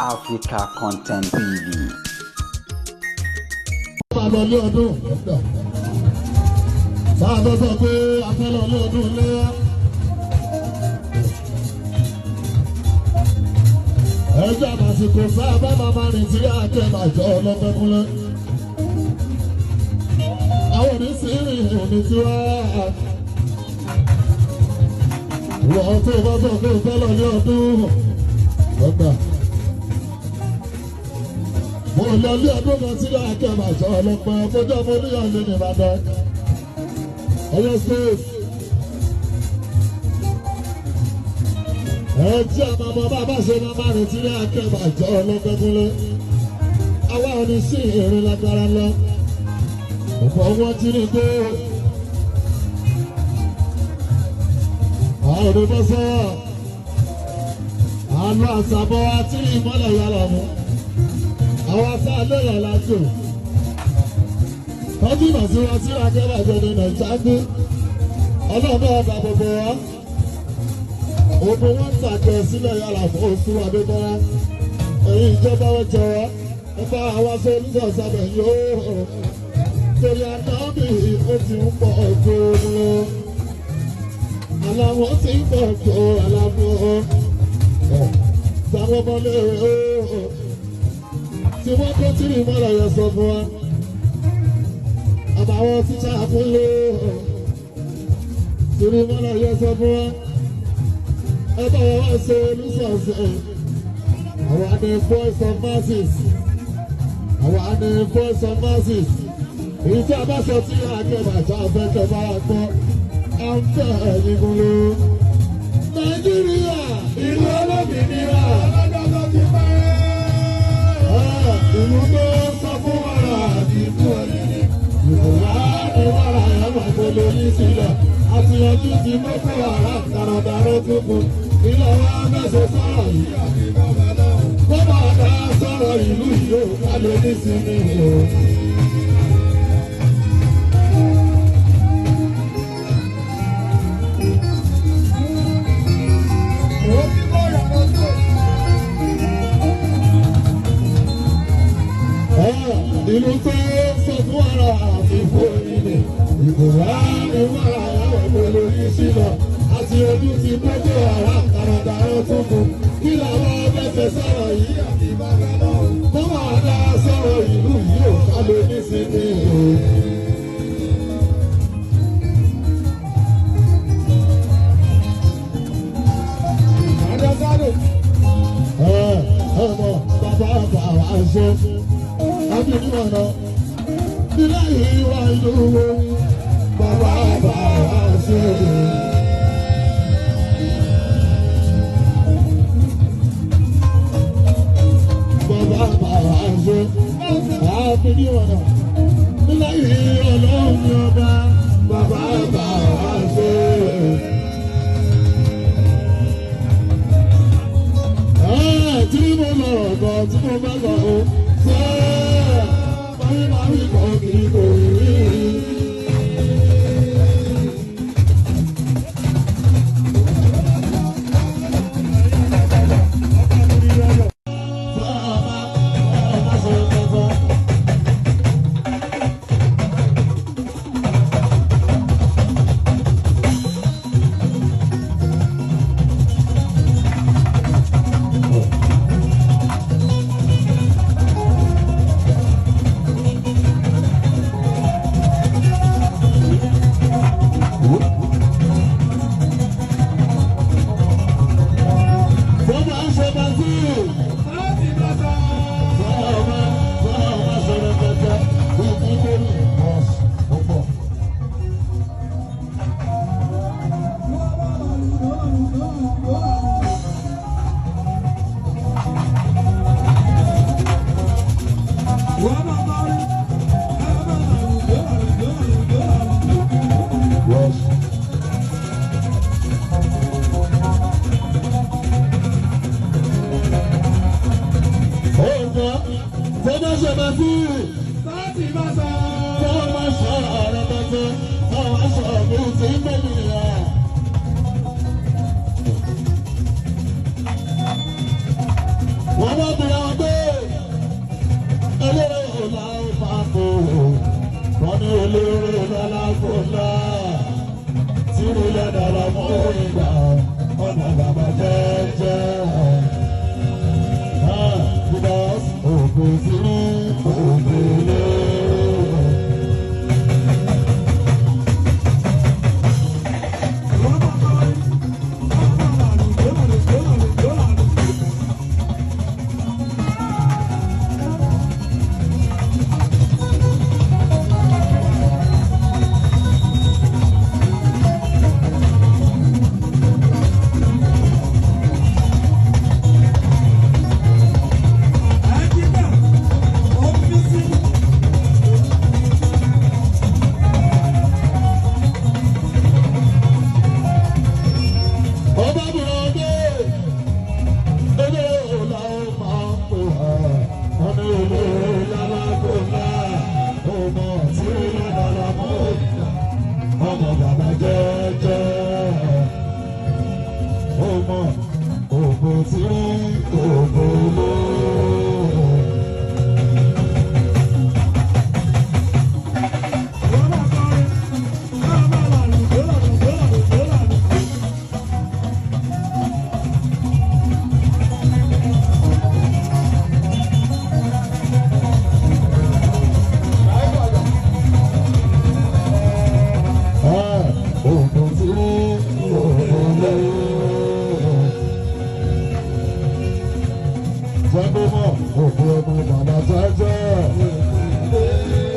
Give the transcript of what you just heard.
Africa Content TV. Máa lọ ní ọdún sáà tó sọ pé a fẹ́ lọ ní ọdún léyà. Ẹjọ́ àmàsìkò sáà bá máa rìn tí akẹ́bàjọ́ ọlọ́pẹ́ kúnlẹ̀. Àwọn òní sí rìn òní tí wá. Wọ́n tó bá sọ pé fẹ́ lọ ní ọdún ọgbà. Mo lọ ní ọdún kan tí akẹ́bàjọ́ ọlọ́pẹ́ fọjọ́ mo níyànjú ní Ìbàdàn. Ọ̀yọ́ State. Ẹjẹ́ àmàmọ́ bàbá ṣe máa máa rìn tí ní akẹ́bàjọ́ ọlọ́pẹ́ kúnlẹ̀. Àwa ò ní sí ìrìn lágbára lọ. Ọ̀pọ̀ wọn ti ní pé àwọn òní bọ́ sọ́wọ́. Àlọ́ àṣàbọ̀ àti ìmọ̀lẹ̀ yàrá mu. Àwọn afá lẹ́yìn láti ò. Tọ́jú ìmọ̀ sí wọn sí akẹ́bàjọ́ ní Nàìjíríà gbé. Ọlọ́run ọba gbogbo wa. Ogun wọn tàkẹ́ sílẹ̀ yàrá fún oṣù Adébọ́lá. Ẹ̀yin ìjọba wọn jẹ wá. Ẹ bá wa sọ oníṣẹ́ sábẹ̀ yóò. Torí ànábì ó ti ń pọ̀ tó lọ. Àlàwọ̀ ti ń pọ̀ tó àlàbọ̀. Táwọn ọmọléèwé ó. Tí wọ́n kó tí ìmọ̀lẹ̀ yẹn sọ fún wa. Àbàwọ̀ tíṣà fún lé. Tí ìmọ̀lẹ̀ yẹn sọ fún wa. Ẹ bá wa wá ṣe olùsọ̀ọ̀sẹ̀. Àwa ni voice of masses. Àwa ni voice of masses. Èyí tí a bá sọ tí akẹ́bàjá afẹ́kẹ́ bá wa gbọ́, à ń fẹ́ ẹ̀yìn gúnlé. Nàìjíríà ìlú olómìnira. Ìlú tó sọ fún wàrà àti fún ẹni. Ìbùwá ni wàrà ẹ̀wọ̀n tó lórí sílẹ̀. Àtìyànjú ti mọ́kò wàrà dáradára tó kù. Ilé wa mẹ́sẹ̀ sọ̀rọ̀ yìí. Kó máa dá sọ̀rọ̀ ìlú yìí ó ká lè ní sinmi o. Ìlú tó sọ fún ara àti fún ilé, ìbùwá ni wàrà ẹ̀wọ̀n tó lórí sílẹ̀. Àti ojú ti gbogbo ara dáradára tó kù. Kí làwọn fẹsẹ̀ sọ̀rọ̀ yìí àti bàbá náà? Kó máa dá sọ̀rọ̀ ìlú yìí ò ká ló ní sinmi o. Ẹ mọ̀ bàbá bàbá ṣe. Àbí níwọ̀nà nílẹ̀ ìwà ìlú wo bàbá bàbá ṣe. Bàbá bàbá ṣe. Àbí níwọ̀nà nílẹ̀ ìwà ọlọ́run ọba bàbá bàbá ṣe. Tí mo lọ ọ̀gọ̀ tí mo bá lọ o. Wọ́n bá bẹ̀rẹ̀. Eléré lọ́la kò lá, tìrú lẹ́dà lọ́mọ ìgbà, ọ̀nà bàbá jẹ́jẹ́. Because òkú ti rí òkú lé. Ọba bùrọ̀dé, olówó làwọn máa ń pè wá. Ọ̀nà olówó lálákòólá, ọmọ tí ó lọ́dọ̀ lọ́mọ ìgbà, ọmọ bàbá jẹ́jẹ́. Ọmọ ògbó tí rí ògbó lé. Ògbó tí rí ògbó lé. Jẹ́gbọ́mọ̀ ògbó ọmọ bàbá jẹ́jẹ́.